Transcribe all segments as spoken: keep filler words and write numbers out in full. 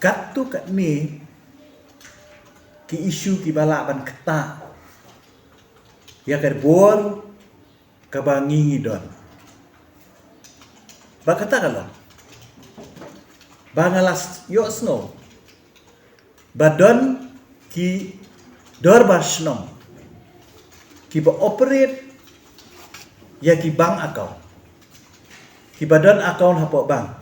Katto katne ki issue kiba lah ban ktah ïa ka bor kaba ngi ngi don. Ba kata ka long ba nga la ïohsngew ba don ki dorbar shnong kiba operate ïa ki bank account, kiba don account hapoh bank.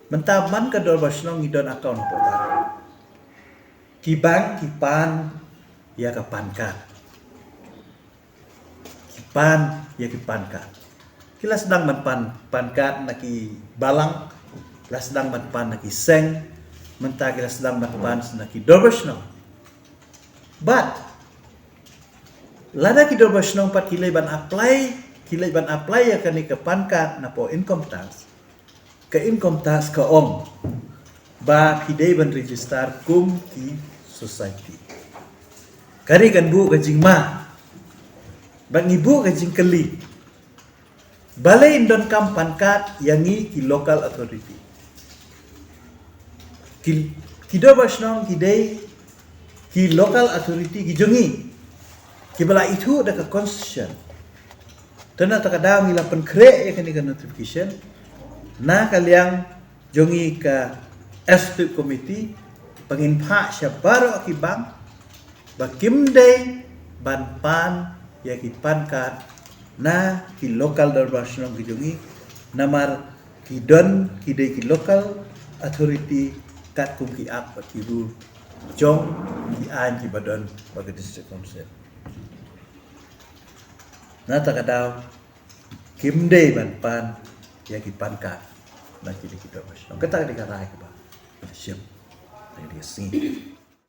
Mynta man ka dorbar shnong ngi don account hapoh bank. Ki bank ki pan ïa ka PAN card. Ki pan ïa ki PAN card. Ki la sdang ban pan PAN card na ki balang, ki la sdang ban pan na ki seng, mynta ki la sdang ban pan na ki dorbar shnong. But lada ki dorbar shnong pat ki leit ban apply, ki leit ban apply ïa kane ka PAN card napoh income tax, ka income tax ka ong ba ki dei ban register kum ki society. Kane kan buh ka jingma ba ngi buh ka jingkylli. Balei yn donkam PAN card ïa ngi ki local authority? Ki, ki dorbar shnong ki dei ki local authority ki jong ngi, kiba la ithuh da ka constitution. Te na kata ka daw ngi la pynkhreh ïa kane ka notification na ka liang jong ngi ka executive committee, ba ngin phah sha baroh ki bank ba kim dei ban pan ïa ki PAN card na ki local dorbar shnong ki jong ngi, namar ki don, ki dei ki local authority katkum ki act bad ki rule jong ki aiñ kiba don bad ka district council. Na kata ka daw kim dei ban pan ïa ki PAN card na kine ki dorbar shnong. Kata ka dei ka rai kaba shim na kane ka sngi.